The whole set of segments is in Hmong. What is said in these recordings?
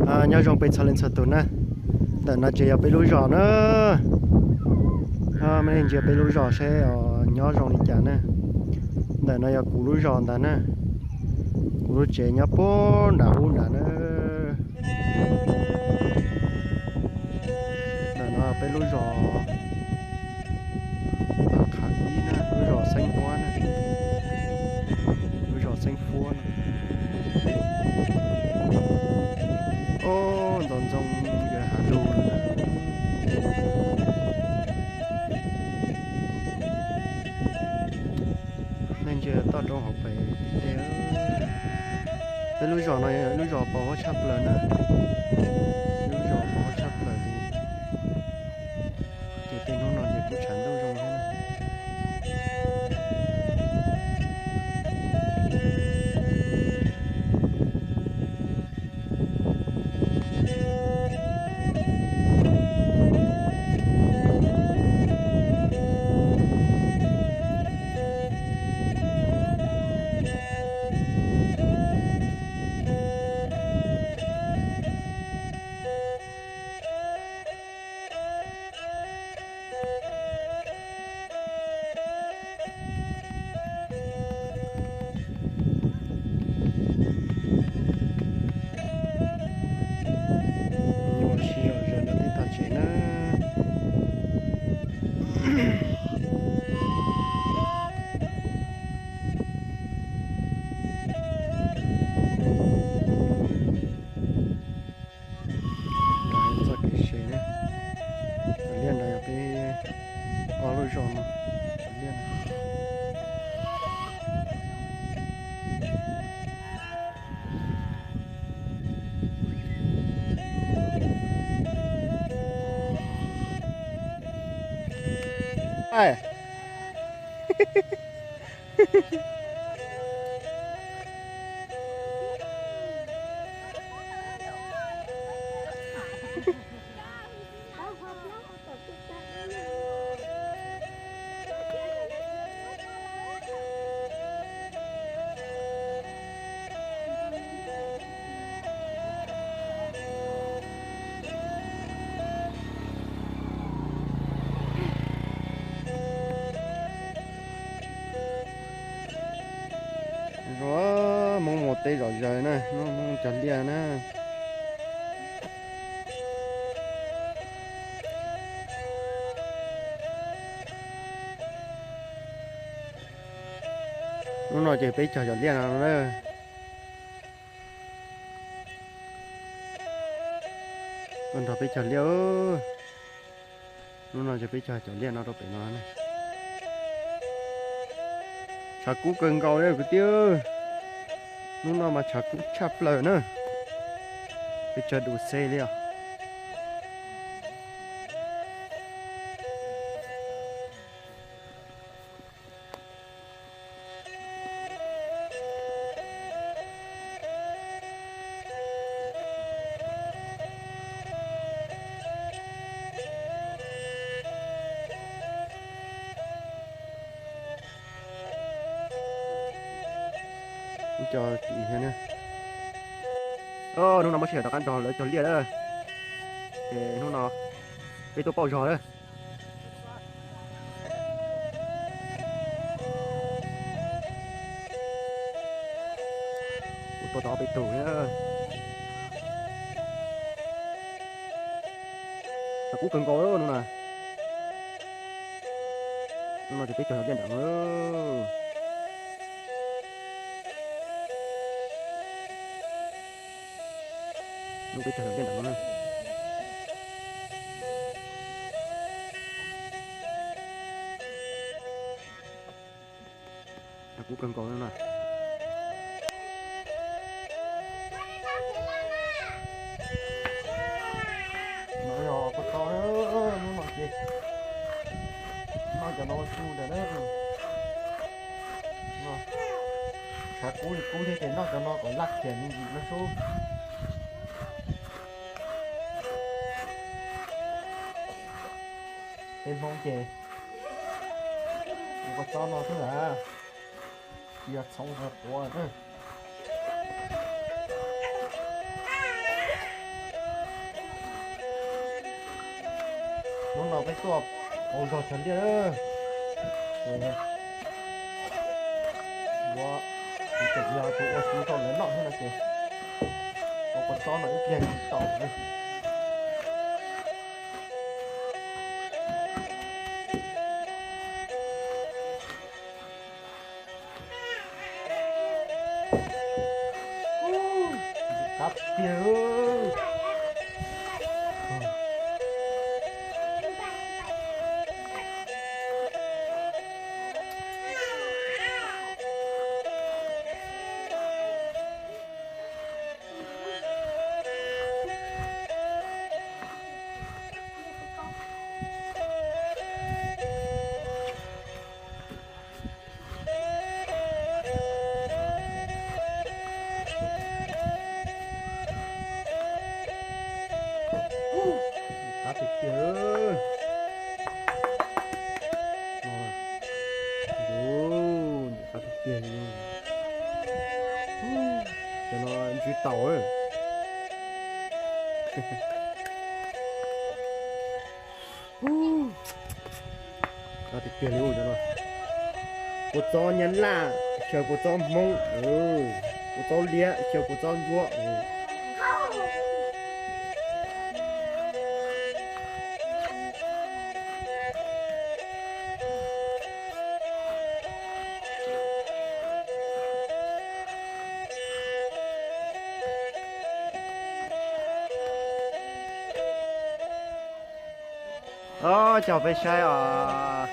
Nyob zoo peb txhua leej txhua tus na. Ntawm no ces yog peb lub zos na. Mej ntsia peb lub zos seb nyob zoo li cas na. Ntawm no yog kuv lub zos ntag na. Kuv lub tsev nyob puag nram ub nrad na. Ntawm no peb lub zos Qhav Ib na, lub zos Xeeb Huab na, lub zos Xeeb Huab na. Ob, ntxoov ntxoo yog hav lug. Nej ntsia toj roob hauv pes tim tej. Peb lub zos no yog lub zos pos huab tshaj plaws na. Lub zos pos huab tshaj plaws li. Ces tej hnub no ces kuj tshav ntuj zoo thiab na. Nyuam sij zog zog no twb tag tsev na. Txoj kev se na, cov liaj ntawd yog peb ob lub zos no, cov liaj no. Zoo, Hmoob mus teb zom zaws na, Hmoob cog liaj na. Hnub no ces peb cog cov liaj no na. Tuaj nrog peb cog liaj. Hnub no ces peb cog cov liaj no rau pem no na. Tshav kub kawg nkaus li kwv tij. Hnub no mas tshav kub tshaj plaws na. Peb cog du xeb li os. Hnub no muaj sij hawm rov qab nrog lawv cog liaj lawm. Ces hnub no peb tuaj pauj zog lawm. Kuv tua tau ob peb tug thiab. Tshav kub kawg nkaus hnub no. Hnub no ces peb cog liaj nram no. Hnub peb cog liaj nram no na. Tshav kub kawg nkaus no na. No yog kua txob, hnub no ces noj cov no ua su ntawm na. Tshav kub li kub thiab ces noj cov no kom laj khiam me ntsis no xwb. Peb Hmoob ces ua kua txob no xwb lawm, tsis yog txhoov zog tuav na. No peb tuaj ua zog cog liaj. Yuav, kuv tseem yog tus ua su rau lawv noj thiab no ces ua kua txob no ib pliag tsis tau. Qab tiag. Qab tiag tiag. Ub, qab tiag tiag li. Cov no ntsw taus. Qab tiag tiag li cov no. Kua txob Nyab Laj xyaw kua txob Hmoob, kua txob liab xyaw kua txob ntsuab. Os, coj peb saib os,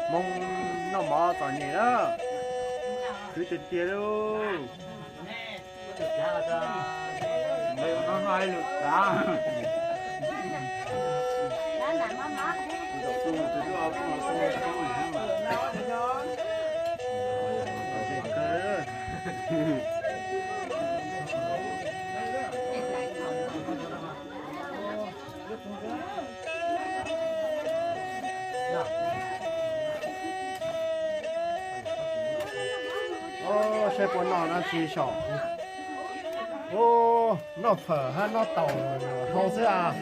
Hmoob noj mov txom nyem na, khwv tiag tiag lauj. Saib puas noj dab tsi saum. Noj phawm hab noj taum hau xwb as.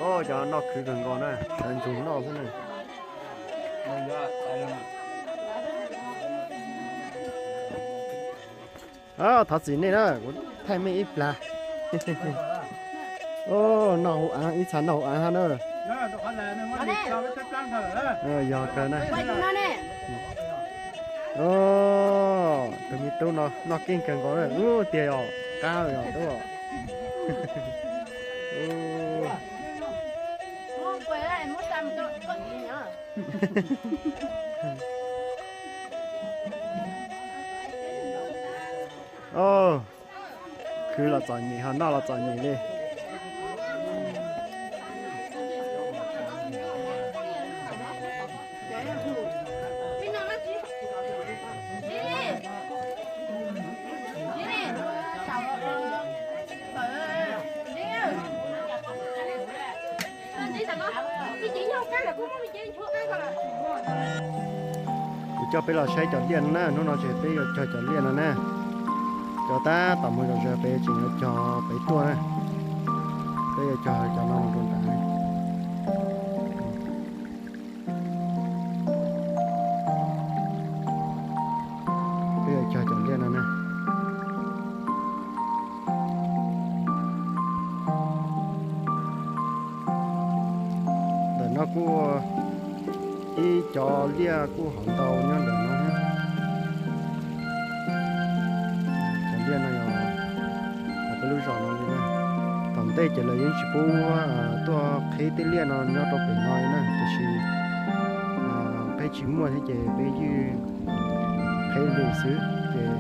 Os, cov noj khwv kawg nkaus na, sawv ntsug noj xwb na. Thov txim nej na, kuv thaij mej ib plag. Noj hauv av, ib txha noj hauv av hab na. Yog kawg na. Tus me tub no noj keej kawg nkaus na, ub tiag yog qab yog tub. Os, khwv los txom nyem ho noj los txom nyem li. Kuv coj peb los saib cov liaj no na, hnub no ces peb yuav cog cov liaj no na. Cov tab tom mus zom zaws pem tseem yuav cog pem tuaj na. Peb yuav cog cov no mus rau nram. Peb yuav cog cov liaj no na. Ntawm no kuj ib cov liaj kuj hov ntau nyob ntawm no thiab. Cov liaj no yog hauv peb lub zos no li na. Thaum ntej ces lawv yeej tsis pub tuaj qhib tej liaj no nyob rau pem no li na, tiam sis peb tsis muaj thiab ces peb ywj qhib li xwb, ces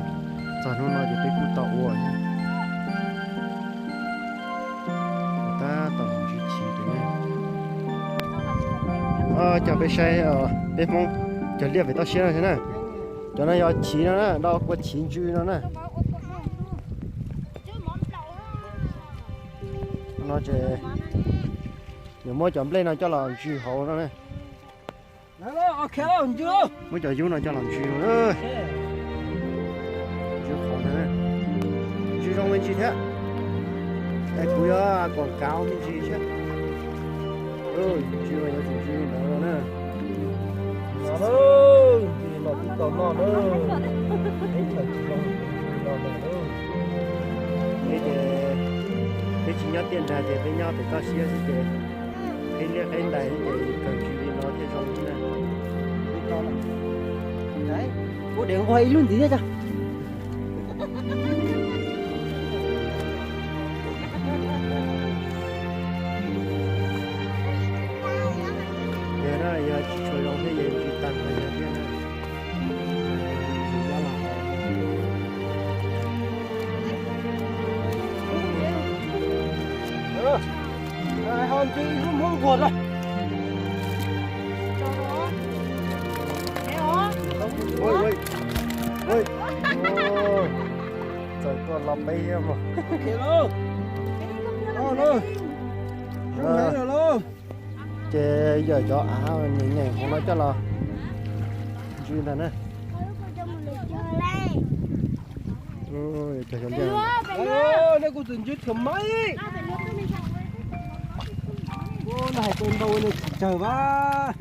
txog hnub no ces peb kuj tau ua thiab. Tab tom ntsib chiv ne. Coj peb saib peb Hmoob cog liaj pem toj siab no thiab na. Cov no yog chiv no na, do kua chiv ntsw no na. Ces yuav muab cov nplej no coj los ntsw hauv no ne. Muab cov yub no coj los ntsw no. Ntsw qhov ntawd, ntsw zoo me ntsis thiab. Es kuv yuav quam kav me ntsis thiab. Ntsw yuav tsum ntsw li ntawd na. Los, los twb tau noj na. Teb chaws tsis zoo li no lawm. Peb ces peb tsis nyob tiaj nrag ces peb nyob pem toj siab xwb ces qhib liab qhib ntais ces kawg ntsws li no thiaj zoo xwb na. Ua dev nqua ib lub ntxiv thiab tso. Yog no yog tsis tshua zoo thiab yog tsis tag nrho yog thiab na. Ho ntsw ib lub muab nquag na. Txawm tuaj los peb thiab mas. Ces yawm cov av nyeem nyeem hauv no coj los ntsw ntag na. Nej kuj txawm ntsw thiab mas. Ua no hais tau ntau ua nej tsis tsawg vas.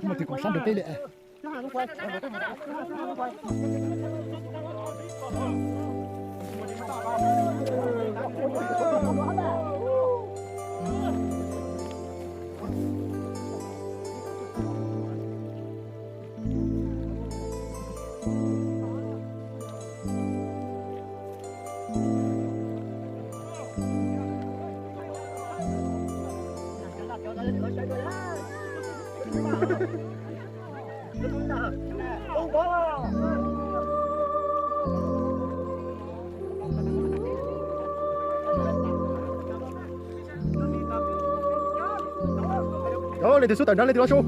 Muaj tus koom sab nrog peb li. Leej twg xub tawm nrad leej twg los su.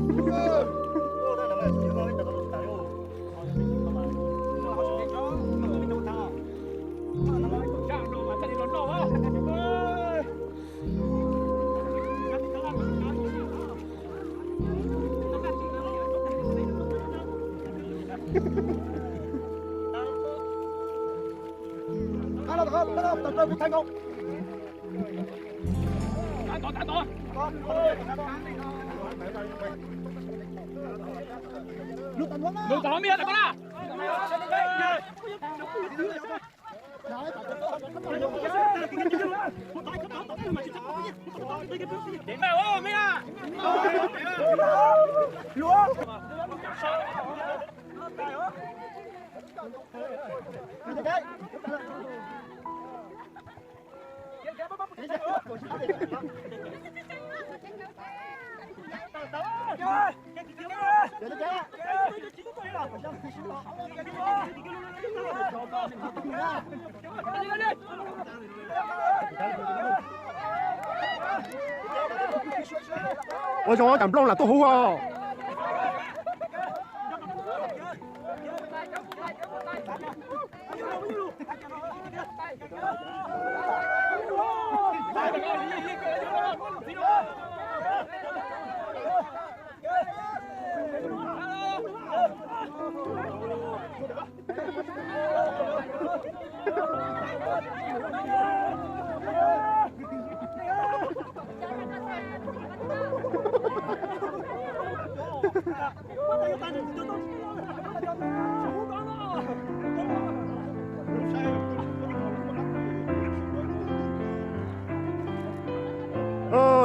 Ua zoo, cam nplooj lam tuaj huv os.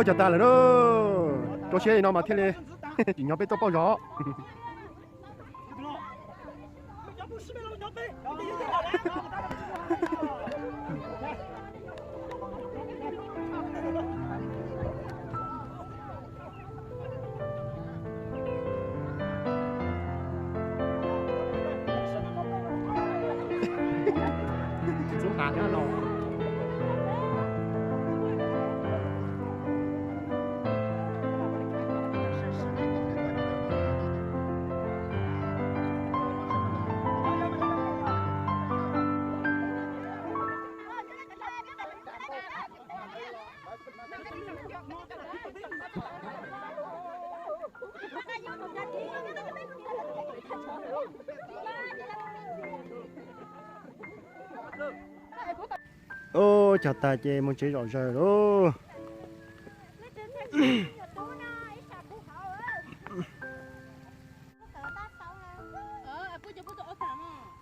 Cog tag lawm na. Rau siab li no mas thiaj li tsim nyog peb tuaj pauj zog. Ub, cog tag ces mus tsev zom zaws lauj.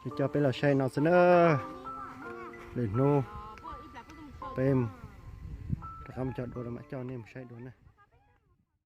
Ces coj peb los saib no xwb na. Lwm hnub peb rov qab mus cog dua rau mam coj nej mus saib dua na.